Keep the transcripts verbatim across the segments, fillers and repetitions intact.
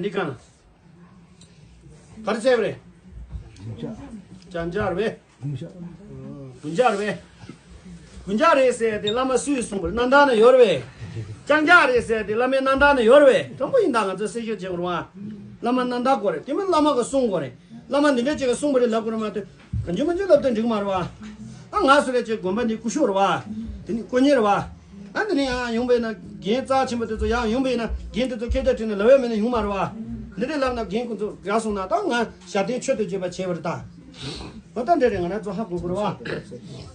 འདི་གང་། ག་རེ་བྱས་པ་རེད། ལྕང་སྐྱ་རེད་པས། དགུན་ལྕགས་རེད་པས། དགུན་ལྕགས་རེད་ཟེར་ཏེ་བླ་མ་སུས་གསུངས་པ་རེད། རྣམ་ཐར་ན་ཡོད་རེད་པས། ལྕང་སྐྱ་རེད་ཟེར་ཏེ་བླ་མའི་རྣམ་ཐར་ན་ཡོད་རེད་པས། དྲང་པོ་ཡིན་ད་ང་ཚོས་གསལ་བཤད་བྱེད་དགོས་རེད་པ། བླ་མ་རྣམ་ཐར་དགོས་རེད། དེ་མིན་བླ་མ་གིས་གསུང་དགོས་རེད། བླ་མ་འདི་འདྲ་ཅིག་གིས་གསུངས་པ་རེད་ལབ་དགོས་རེད་མ་གཏོགས། གང་བྱུང་མང་བྱུང་ལབ་དུས་འགྲིག་གི་མ་རེད་པ། ཨ་ང་སུ་རེད་ཅེས་དགོན་པ་འདི་སྐུ་ཞབས་རེད་པ། དེ་ནི་དཀོན་གཉེར་རེད་པ། ཨ་འདི་ནི་ཡང་ཡོང་པས་ན་རྒན་རྩ་ཆེན་པོ་དེ་ཚོ་ཡང་ཡོང་པས་ན་རྒན་དེ་ཚོ་སྐད་ཆ་དྲིས་ནས་ལབ་ཡ་མེད་ན་ཡོང་མ་རེད་པ། འདི་འདྲ་ལབ་ན་རྒན་ཁོང་ཚོ་དགའ་སོང་ན་ད་ང་ཞབས་བརྟན་མཆོད་དུ་བརྗོད་པ་བྱས་པ་རེད་ད། ང་ད་འདྲ་རེད། ང་རང་ཚོ་ཧ་གོ་དགོས་རེད་པ།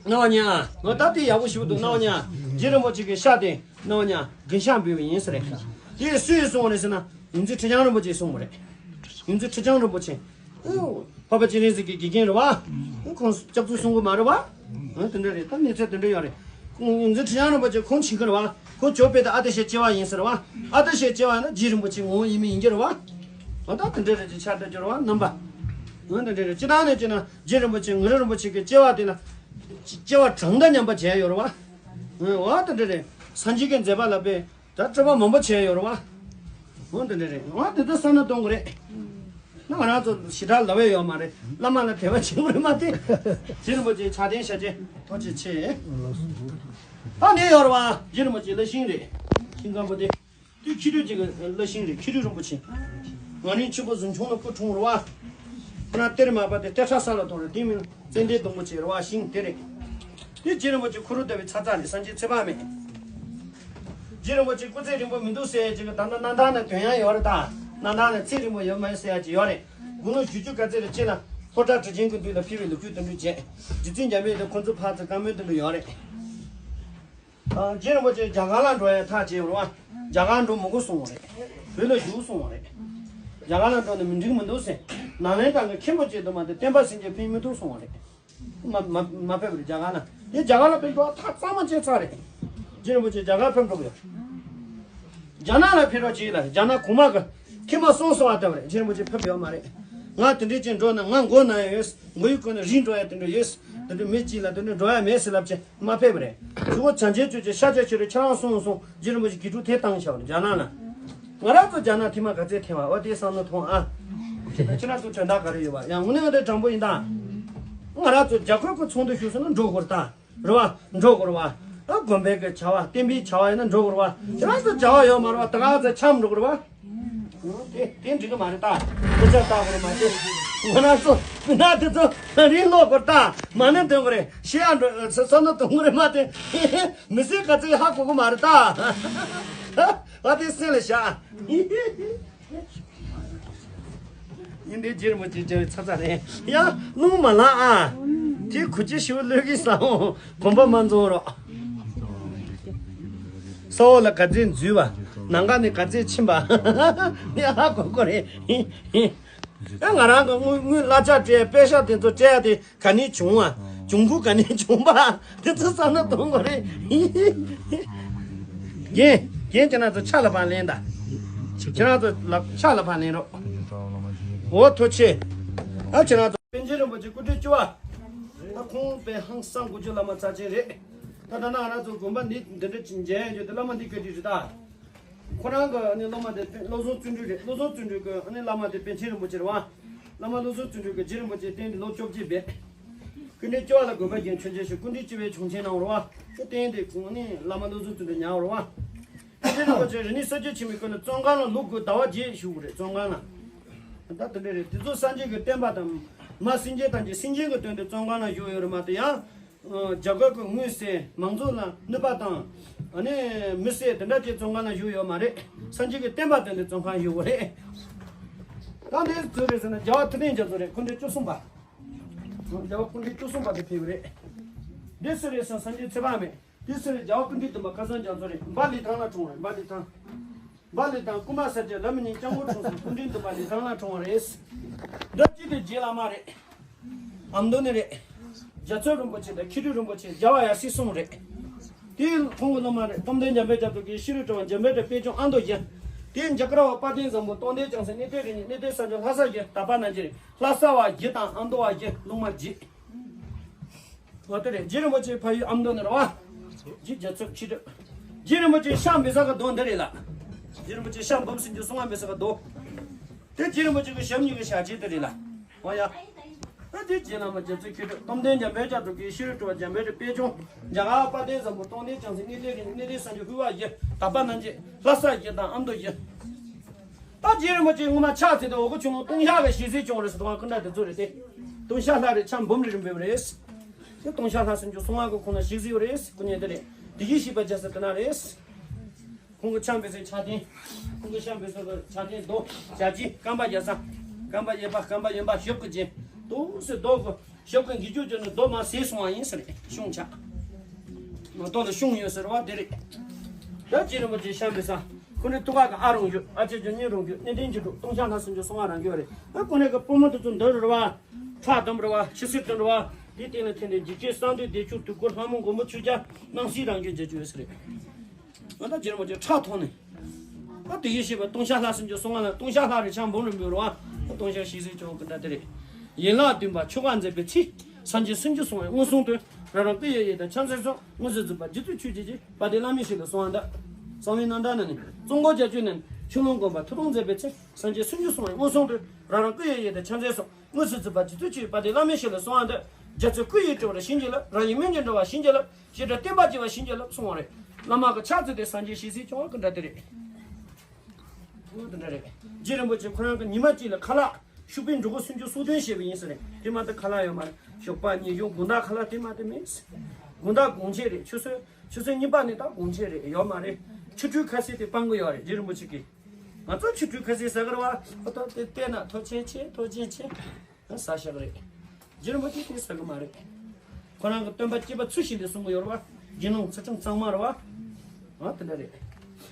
རྣ་བ་ཉན་ཨ། ང་ད་དེ་ཡག་པོ་ཞིག་འདུག་རྣ་བ་ཉན་ཨ། རྗེ་རིན་པོ་ཆེ་གི་ཤག་དེ་རྣ་བ་ཉན་ཨ། དགུན་ཤག་འབུལ་བ་ཡིན་ཟེར་རེད། དེ་སུས་གསུངས་པ་རེད་ཟེར་ན་ཡོངས་འཛིན་ཁྲི་བྱང་རིན་པོ་ཆེས་གསུངས་པ་རེད། ཡོངས་འཛིན་ཁྲི་བྱང་རིན་པོ་ཆེ། འཕགས་པ་སྤྱན་རས་གཟིགས་ཀྱི་དགེ་རྒན་རེད་པ། ཁོང་སྐྱབས་འཚོལ་གསུང་གི་མ་རེད་པ། ཨ་དེ་འདྲ་རེད། ད་གནས་ཚུལ་དེ་འདྲ་ཡོད་རེད། ཁོང་ཡོངས་འཛིན་ཁྲི་བྱང་རིན་པོ་ཆེ་ཁོང་བྱེད་ཀྱི་རེད་པ། ཁོང་བྱོན་པའི་ད་ཨ་ཏི་ཤའི་སྐྱེ་བ་ཡིན་ཟེར་བ། ཨ་ཏི་ཤའི་སྐྱེ་བ་ཡིན་ན་རྗེ་རིན་པོ་ཆེ་ངོ་བོ་ཡིན་མིན་ཡིན་གྱི་རེད་པ། ཨ་ད་དེ་འདྲ་རེད་ཅེས་ཆ་འདྲ་གྱུར་པ་རྣམ་པ། ཨ་དེ་འདྲ་རེད། སྤྱིར་བཏང་ནས་བྱས་ན་རྗེ་རིན་པོ་ཆེ་ངག་དབང་རིན་པོ་ཆེ་གི་སྐྱེ་བ་དེ་ལ་སྐྱེ་བ་གྲངས་དང་མཉམ་པ་བྱས་ཡོད་རེད་པ། ཨ་དེ་འདྲ་རེད། སངས་རྒྱས་ཀྱི་མཛད་པ་ལ་དཔེ། ད་སྤྲོ་བ་མང་པོ་བྱས་ཡོད་རེད་པ། འོ་འདི་འདྲ་རེད། འོ་དེ་ཚོ་བསམ་བློ་གཏོང་དགོས་རེད། ན་ང་རང་ཚོ་ཞེ་དྲག་ལབ་ཡ་ཡོད་མ་རེད། བླ་མ་ལ་དད་པ་བྱེད་དགོས་རེད་མ་གཏོགས། རྗེ་རིན་པོ་ཆེ་ཕྱག་རྟེན་ཞབས་རྗེས་ཐུགས་རྗེ་ཆེ། ད་ནས་ཡོད་རེད་པ། རྗེ་རིན་པོ་ཆེ་བླ་ཤིང་རེད། ཤིང་སྐམ་པོ་དེ། དེ་མཁས་གྲུབ་ཅིག་གི་བླ་ཤིང་རེད། མཁས་གྲུབ་རིན་པོ་ཆེ། ང་རང་ཆུ་བོ་གཟིམ་ཆུང་ལ་སྐུ་འཁྲུངས་རེད་པ། ཁོ་རང་གཏེར་མ་པ་དེ་གཏེར་ཁྲ་ས་ལ་གཏོང་རེད། དེ་མིན། ཙན་དན་སྡོང་པོ་ཆེ་རེད་པ། ཤིང་དེ་རེད། དེ་རྗེ་རིན་པོ་ཆེ་ཁུ་རུ་དར་བའི་ཚ་ཚ་ནས་སངས་རྒྱས་ཚེ་དཔག་མེད། རྗེ་རིན་པོ་ཆེ་སྐུ་ཚེ་རིང་པོ་མི་འདུག་ཟེར་ཡ་ཅིག་གི་ད་ལྟ་རྣམ་ཐར་ནས་དོན་ཡང་ཡོད་རེད་ད། རྣམ་ཐར་ནས་ཚེ་རིང་པོ་ཡོད་མེད་ཟེར་ཡ་ཅིག་ཡོད་རེད། དགུང་ལོ་བཞི་བཅུ་ག་ཚོད་རེ་ཅིག་ལ་ལྷོ་བྲག་གྲུ་ཆེན་གྱི་མདུན་ལ་ཕེབས་པའི་ལོ་རྒྱུས་དེ་འདྲ་བྱས། རྗེ་བཙུན་འཇམ་དཔལ་དང་ཁོང་ཚོ་ཕར་ཚུར་བཀའ་མོལ་དེ་འདྲ་ཡོད་རེད། ཨ། རྗེ་རིན་པོ་ཆེ་རྒྱ་གར་ལ་འགྲོ་ཡ་ཐག་བཅད་པ་རེད་པ། རྒྱ་གར་འགྲོ་མི་དགོས་གསུངས་པ་རེད། བོད་ལ་བཞུགས་གསུངས་པ་རེད། རྒྱ་གར་ལ་འགྲོ་ན་མི་འགྲིག་མི་འདུག་ཟེར། ནཱ་ལེནྡྲ་གི་མཁན་པོ་ཅིག་དང་མ་དེ་སྟོན་པ་སེང་གེ་ཕན་མི་ཐུབ་གསུངས་པ་རེད། མ་མ་མ་ཕེབས་པ་རེད་རྒྱ་གར་ལ། དེ་རྒྱ་གར་ལ་ཕེབས་འགྲོ་ཐག་གཙང་མ་བཅད་ཚར་རེད། རྗེ་རིན་པོ་ཆེ་རྒྱ་གར་ཕེབས་འགྲོ་གི་ཡོད། རྒྱ་ནག་ལ་ཕེབས་རོགས་གྱིས་ལ་རྒྱ་ནག་གོང་མ་གི་མཁན་པོ་གསུངས་གསུངས་པ་ལྟ་བུ་རེད། རྗེ་རིན་པོ་ཆེ་ཕེབས་ཡོད་མ་རེད། ང་དེ་འདྲས་ཅིག་འགྲོ་ན་ང་མགོ་ན་ཡ་ཡོད། མགོ་ཡུ་ཀུན་ན་རིལ་འགྲོ་ཡ་དེ་འདྲ་ཡོད། དེ་འདྲ་མི་གཅིག་ལ་དེ་འདྲ་འགྲོ་ཡ་མེད་ཟེར་ལབ་བྱས་མ་ཕེབས་པ་རེད། གཟུགས་པོ་བྱང་ཆེན་ཆོས་ཀྱི་ཤཱཀྱ་ཆོས་རེད་ཁྱེད་རང་གསུངས་གསུངས་རྗེ་རིན་པོ་ཆེ་དགེ་ཕྲུག་དེ་བཏང་བཞག་པ་རེད་རྒྱ་ནག་ལ། ང་རང་ཚོ་རྒྱ་ནག་ཐེངས་མ་ག་ཚོད་ཐེངས་བ་འོ་དེ་བསམ་བློ་ཐོངས་ཨ། ཁྱེད་རང་ཚོ་དོན་དག་ག་རེ་ཡོད་པ་ཡང་དངོས་གནས་ང་དེ་དྲང་པོ་ཡིན་ད། ང་རང་ཚོ་རྒྱ་གར་གི་ཚོགས་འདུ་ཞུགས་སོང་ན་འགྲོ་དགོས་རེད་ད། རེད་བ། འགྲོ་དགོས་རེད་བ། ཨ་དགོན་པའི་གི་བྱ་བ་བསྟན་པའི་བྱ་བ་ཡིན་ན་འགྲོ་དགོས་རེད་བ། ཁྱེད་རང་ཚོ་བྱ་བ་ཡོད་མ་རེད་བ་ད་ག་ཚོད་འཁྱམ་འགྲོ་དགོས་རེད་བ། དེ་དེ་འགྲིག་གི་མ་རེད་ད། དེ་ཆ་ལྟ་དགོས་རེད་མ་དེ། ང་རང་ཚོ་སྤུན་ཟླ་དེ་ཚོ་རིང་ལོག་དགོས་རེད་ད། མ་ཎི་འདོན་དགོས་རེད་ཤི་ཡ་འགྲོ་ས་ས་ན་གཏོང་དགོས་རེད་མ་དེ། མི་ཚེ་ག་ཚོད་ཧ་གོ་གི་མ་རེད་ད། བ་དེ་སེམས་ལ་བཞག་ཡིན་དེ་རྗེ་རིན་པོ་ཆེ་བྱ་བའི་ཚ་ཚ་རེད། ཡ་རླུང་མ་ལངས་ཨ། དེ་གུ་ཅི་ཞིག་ལོས་ཀྱི་ས་འོང་གོམ་པ་མ་འཛོང་རོགས། ས་འོག་ལ་ག་ཚད་འཛུལ་བ། ནམ་མཁའ་ནས་ག་ཚད་ཕྱིན་པ། ནི་ཧ་གོ་གོ་རེད། ཡ་ང་རང་གི་དངུལ་དངུལ་གླ་ཆ་སྤྲད་པེ་ཤག་དེ་ཚོ་སྤྲད་དེ། ག་ནས་བྱུང་བ། འབྱུང་ཁུངས་ག་ནས་བྱུང་བ། དེ་ཚོ་བསམ་བློ་གཏོང་དགོས་རེད། རྒན། རྒན་ཁྱེད་རང་ཚོ་ཕྱག་ལ་ཕར་ལེན་ད། ཁྱེད་རང་ཚོ་ལ་ཕྱག་ལ་ཕར་ལེན་རོགས། འོ་ཐུགས་རྗེ་ཆེ། ཨ་ཁྱེད་རང་ཚོ། པཎ་ཆེན་རིན་པོ་ཆེ་སྐུ་ཕྲེང་བཅུ་པ། ད་ཁོང་དཔེ་ཧང་སང་དགུ་བཅུ་བླ་མ་རྩ་ཆེན་རེད། ད་ད་ན་ང་རང་ཚོ་དགོན་པ་འདི་འདི་འདྲ་ཅིག་མཇལ་ཡོང་རྒྱུ་དེ་བླ་མ་འདི་ག་དུས་རེད་ད། ཁོ་རང་གི་ཨ་ནི་སློབ་མ་དེ་བློ་བཟང་བརྩོན་འགྲུས་རེད། བློ་བཟང་བརྩོན་འགྲུས་ཀྱི་ཨ་ནི་བླ་མ་དེ་པཎ་ཆེན་རིན་པོ་ཆེ་རེད་བ། བླ་མ་བློ་བཟང་བརྩོན་འགྲུས་ཀྱི་རྗེ་རིན་པོ་ཆེ་བསྟེན་ཏེ་ལོ་བཅོ་བརྒྱད་འབད། སྐུ་ཕྲེང་བཅུ་པ་ལ་དགོན་པ་རྒྱན་ཆོས་རྒྱལ་ཞུ། སྐུ་ཕྲེང་བཅུ་པའི་ཆོག་མཆན་གནང་བ་རེད་བ། ཁོ་བསྟེན་ཏེ་ཁོང་ནི་བླ་མ་བློ་བཟང་བརྩོན་འགྲུས་ཉར་བ་རེད་བ། རྗེ་རིན་པོ་ཆེ་རིག་གནས་གསར་བརྗེ་ཆེན་མོའི་སྐོར་ལ་བཙོན་ཁང་ལ་ལོ་དགུ་ཟླ་བ་བརྒྱད་བཞུགས་པ་རེད་བཙོན་ཁང་ལ། ད་དེ་འདྲ་རེད། དེ་ཚོ་སངས་རྒྱས་ཀྱི་བསྟན་པ་དང་། མ་སེམས་ཅན་ཐམས་ཅད་སེམས་ཅན་གྱི་དོན་དུ་བཙོན་ཁང་ལ་བཞུགས་ཡོད་རེད་མ་གཏོགས་ཡང་། རྒྱ་གར་གྱི་དངོས་ཟེར་མང་གཙོ་ལ་གནོད་པ་དང་། ཨ་ནི་མི་ཟེར་དེ་འདྲ་ཅིག་བཙོན་ཁང་ལ་བཞུགས་ཡོད་མ་རེད། སངས་རྒྱས་ཀྱི་བསྟན་པ་དོན་དུ་བཙོན་ཁང་བཞུགས་པ་རེད། ད་འདི་ཚོ་རེད་ཟེར་ན་རྒྱལ་བ་ཐུབ་བསྟན་རྒྱ་མཚོ་རེད། སྐུ་ཕྲེང་བཅུ་གསུམ་པ། རྒྱལ་བ་སྐུ་ཕྲེང་བཅུ་གསུམ་པ་དེ་ཕེབས་པ་རེད། འདི་སུ་རེད་ཟེར་ན་སངས་རྒྱས་ཚེ་དཔག་མེད། དེ་ཚོ་རྒྱལ་བ་ཀུན་འདུས་བདུན་པ་སྐལ་བཟང་རྒྱ་མཚོ་རེད། འབའ་ལི་ཐང་ལ་འཁྲུངས་རེད། འབའ་ལི་ཐང་། འབའ་ལི་ཐང་། ཀུ་མ་ས་ཅན་ལ་མི་ཉིད་སྐྱབས་མགོན་འཁྲུངས་སོང་། སྐུ་ཕྲེང་བདུན་པ་ལི་ཐང་ལ་འཁྲུངས་པ་རེད། འདི་གཅིག་དེ་རྗེ་བླ་མ་རེད། ཨ་མདོ་ནས་རེད། རྒྱ་མཚོ་རིན་པོ་ཆེ་དང་མཁས་གྲུབ་རིན་པོ་ཆེ་རྒྱལ་བ་ཡབ་སྲས་གསུམ་རེད། དེ་ཁོང་གི་སློབ་མ་རེད། བཅོམ་ལྡན་འཇམ་དཔལ་རྒྱ་མཚོ་གི་ཤེས་རབ་སྤྲུལ་པ་འཇམ་དཔལ་གྱི་དཔལ་འབྱོར་ཨ་མདོ་བཞི། དེ་འཇམ་དཀར་བ་དཔལ་ལྡན་བཟང་པོ་རྟོགས་ལྡན་རྒྱལ་མཚན་གནས་བརྟན་རིགས་གཉིས་གནས་བརྟན་ས་སྐྱ་ལྷ་ས་བཞི་དག་པ་རྣམ་རྒྱལ་རེད། ལྷ་ས་བ་བཞི་དང་ཨ་མདོ་བ་བཞི་ལུང་མ་བཞི། འོ་དེ་རེད། རྗེ་རིན་པོ་ཆེ་ཕ་ཡུལ་ཨ་མདོ་ནས་རེད་བ། རྗེ་རྒྱ་མཚོ་མཁས་གྲུབ། རྗེ་རིན་པོ་ཆེ་ཤག་འབུལ་ས་གི་རྡོ་འདི་རེད་ལ། རྗེ་རིན་པོ་ཆེ་ཤམ་བུམ་སུམ་ཅུ་སོ་ལྔ་མི་ཟེར་བ་དོ། དེ་རྗེ་རིན་པོ་ཆེ་གི་ཞབས་གཉིས་ཀྱི་ཞབས་རྗེས་དེ་རེད་ལ། འོ་ཡ། ད་དེ་རྗེ་བླ་མ་རྒྱ་མཚོའི་ཁྱོད་ཀྱི་སྟོབས་ལྡན་འཇམ་དཔལ་ལྕགས་སྒྲོག་གི་ཤེས་རིག་སྤྲོ་བ་འཇམ་དཔལ་གྱི་དཔལ་འབྱུང་། རྒྱ་གར་དཔལ་ལྡན་བཟང་པོ་སྟོང་ལྡན་བྱང་སེམས་གནས་བརྟན་རིགས་གནས་བརྟན་སངས་རྒྱས་ཧུ་བ་བཞི་དག་པ་རྣམས་ཀྱི་ལྷ་ས་བཞི་དང་ཨ་མདོ་བཞི། ད་རྗེ་རིན་པོ་ཆེ་སྔོན་མ་ཕྱག་འཚལ་ཏེ་འོ་གོ་ཆུང་ལུང་ལྟུང་བཤགས་ཀྱི་ཞལ་གཟིགས་བྱུང་རེད་ཟེར་དུས་སྐུ་འདྲ་དེ་ཚོ་རེད་དེ། ལྟུང་བཤགས་ལྷ་རེད་ཆ་འབུམ་རེ་རིམ་པས་རེད། དེ་ལྟུང་བཤགས་ལྷ་སུམ་ཅུ་སོ་ལྔ་གི་ཁོང་ལ་ཞལ་གཟིགས་རེད་སྐུ་ཉིད་དེ་རེད། དེ་ཡིད་ཤེས་པ་རྒྱལ་ས་དེ་ན་རེད། ཁོང་གི་ཆ་འབེབས་སའི་ཆ་རྐྱེན། ཁོང་གི་ཆ་འབེབས་སའི་ཆ་རྐྱེན་རྡོ་བྱ་ཅི་རྐང་པ་རྒྱ་ས། རྐང་པ་གཡས་པ་རྐང་པ་གཡོན་པ་ཞབས་ཀྱི་རྗེས། ཏོག་སེ་རྡོ་གི་ཞབས་ཀྱི་འགྱིག་རྒྱུག་བརྒྱབ་ནས་རྡོ་མར་ཟད་སོང་བ་ཡིན་ཟེར་ཤོང་ཆ། མ་ཐོག་ལ་ཤོང་ཡོད་ཟེར་བ་དེ་རེད། ད་རྗེ་རིན་པོ་ཆེ་ཆ་འབེབས་ས། ཁོང་ནི་ཐུགས་ཁ་གི་ཨ་རང་ཡོད་ཨ་ཅེ་ཇོ་གཉིས་རང་ཡོད་གནས་བརྟན་གྱི་འགྲོ་ལྟུང་བཤགས་ལྷ་སུམ་ཅུ་སོ་ལྔ་རང་ཡོད་རེད། ཨ་ཁོང་ནི་གི་བུ་མོ་དེ་ཚོ་འདི་རུ་རེད་བ། ཁྲག་དམ་རེད་བ་ཕྱི་སེར་དམ་རེད་བ། དེ་སྟེང་ལ་ཐེན་ཏེ་འཇིགས་བྱེད་གསང་འདུས་བདེ་མཆོག་དུས་འཁོར་ལྷ་མོ་མགོན་པོ་ཆོས་རྒྱལ་སྣང་སྲིད་རང་རྒྱལ་རྒྱལ་བྱེད་ཡོད་ཟེར་རེད། ང་ད་རྗེ་རིན་པོ་ཆེ་ཁྲག་མཐོང་ནས། ཨ་དེ་ཡེ་ཤེས་པ་ལྟུང་བཤགས་ལྷ་སུམ་ཅུ་སོ་ལྔ་ལ་ལྟུང་བཤགས་ལྷ་རེ་ཆ་འབུམ་རིམ་པས་རོ། ཨ་ལྟུང་བཤགས་ཞལ་གཟིགས་ཆོག་གི་འདྲ་དེ་རེད། ཡན་ལག་བདུན་པ་ཆོ་ག་མཛད་པའི་ཚེ། སངས་རྒྱས་སུམ་ཅུ་སོང་བའི་མངོན་སུམ་དུ། རང་རང་སྐུ་ཡི་ཡི་དང་ཕྱག་འཚལ་སོགས། དངོས་སུ་བརྫུས་པ་རྗེ་བཙུན་ཆོས་ཀྱི་རྗེ། དཔལ་ལྡན་བླ་མའི་ཞབས་ལ་གསོལ་བ་འདེབས། གསང་བའི་རྣམ་ཐར་ནང་ནས་ཙོང་ཁ་རྒྱ་མཚོ་ནས་ཆོས་ལུང་དགོངས་པ་ཐུགས་དམ་མཛད་པའི་ཚེ། སངས་རྒྱས་སུམ་ཅུ་སོང་བའི་མངོན་སུམ་དུ། རང་རང་སྐུ་ཡི་ཡི་དང་ཕྱག་འཚལ་སོགས། དངོས་སུ་བརྫུས་པ་རྗེ་བཙུན་ཆོས་དཔལ་ལྡན་བླ་མའི་ཞབས་ལ་གསོལ་བ་འདེབས། རྒྱ་མཚོའི་སྐུ་ཡི་སྤྲུལ་པར་བྱིན་གྱིས་བརླབ། རང་ཡི་མིང་གི་འགྲོ་བར་བྱིན་གྱིས་བརླབ། བྱེ་བྲག་བསྟན་པ་སྐྱེ་བར་བྱིན་གྱིས་བརླབ་གསུངས་པ་རེད། བླ་མ་གི་ཕྱག་འཚལ་ཏེ་སངས་རྒྱས་ཞལ་གཟིགས་བྱུང་བ་གི་འདྲ་དེ་རེད། འོ་དེ་འདྲ་རེད། རྗེ་རིན་པོ་ཆེ་ཁོ་རང་གི་ཉི་མ་གཅིག་ལ་ཁ་ལག་ཤུག་པའི་འབྲུ་གུ་སུམ་ཅུ་སོ་བདུན་བཞེས་པ་ཡིན་ཟེར་རེད། དེ་མ་གཏོགས་ཁ་ལག་ཡོད་མ་རེད། ཞོགས་པ་ཉིན་གུང་དགོང་དག་ཁ་ལག་དེ་མ་གཏོགས་མེད། དགོང་དག་དགོང་ཆེན་རེད། ཆུ་ཚོད་ཆུ་ཚོད་གཉིས་པ་ནས་ད་དགོང་ཆེན་རེད་ཡོད་མ་རེད། ཆོ་འཕྲུལ་ཁ་ཤས་དེ་སྤང་གི་ཡོད་རེད་རྗེ་རིན་པོ་ཆེ་གིས། ང་ཚོ་ཆོ་འཕྲུལ་ཁ་ཤས་ཟ་གི་རེད་བ། ཨོ་ཏོ་དེ་བལྟས་ན་ཐོབ་ཆེན་ཆེ་ཐོབ་ཆེན་ཆེ། ཟ་བཞག་གི་རེད། རྗེ་རིན་པོ་ཆེ་དེ་ཟ་གི་མ་རེད། ཁོ་རང་གི་སྟོན་པ་སྐྱེས་པ་ཚུལ་བཞིན་དུ་གསུང་གི་ཡོད་རེད་བ། དགེ་སློང་ཚུལ་ཁྲིམས་གཙང་མ་རེད་བ། ཨ་དེ་འདྲ་རེད།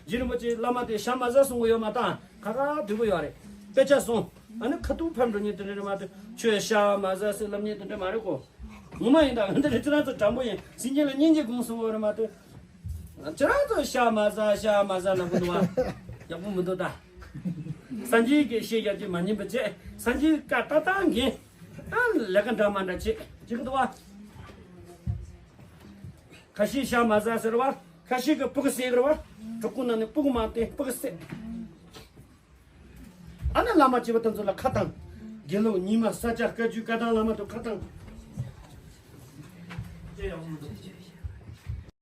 རྗེ་རིན་པོ་ཆེ་བླ་མ་དེ་ཞག་མ་ཟ་གསུང་གི་ཡོད་མ་ད་ཁ་ཁ་སྡུག་གི་ཡོད་རེད། དཔེ་ཆ་གསུང་། ཨ་ནི་ཁ་ཐུག་ཕམ་འགྲོ་མཁན་དེ་འདྲ་རེད་མ་གཏོགས་ཁྱོད་ཞག་མ་ཟ་ཟེར་ལབ་མཁན་དེ་འདྲ་མ་རེད་གོ། ངོ་མ་ཡིན་ད་ང་འདི་རེད་ཁྱེད་རང་ཚོ་དྲང་པོ་ཡིན་སེམས་ཅན་ལ་སྙིང་རྗེ་དགོངས་གསུང་གི་ཡོད་རེད་མ་གཏོགས། ཁྱེད་རང་ཚོ་ཞག་མ་ཟ་ཞག་མ་ཟ་ལབ་གི་འདུག་བ། ཡག་པོ་མི་འདུག་ད། སངས་རྒྱས་ཀྱི་བཤད་རྒྱབ་ཀྱི་མ་ཉན་པ་བྱས། སངས་རྒྱས་བཀའ་ཏག་ཏག་འགན། ཨ་ལས་ཀ་འདྲ་མ་འདྲ་བྱས་བྱེད་གི་འདུག་བ། ཁ་ཤས་ཞག་མ་ཟ་ཟེར་བ། ཁ་ཤས་ཀྱི་སྤུ་གུ་བསད་གི་རེད་བ། གྲོད་ཁོག་ནང་ནས་སྤུ་གུ་མ་བཏོན་སྤུ་གུ་བསད། ཨ་ནི་བླ་མ་བྱེས་པ་དེ་ཚོ་ལ་ཁ་བཏང་། དགེ་སློང་ཉི་མ་ས་སྐྱ་བཀའ་བརྒྱུད་བཀའ་ཐང་བླ་མ་དང་ཁ་བཏང་། ཅི་ཡག་པོ་མི་འདུག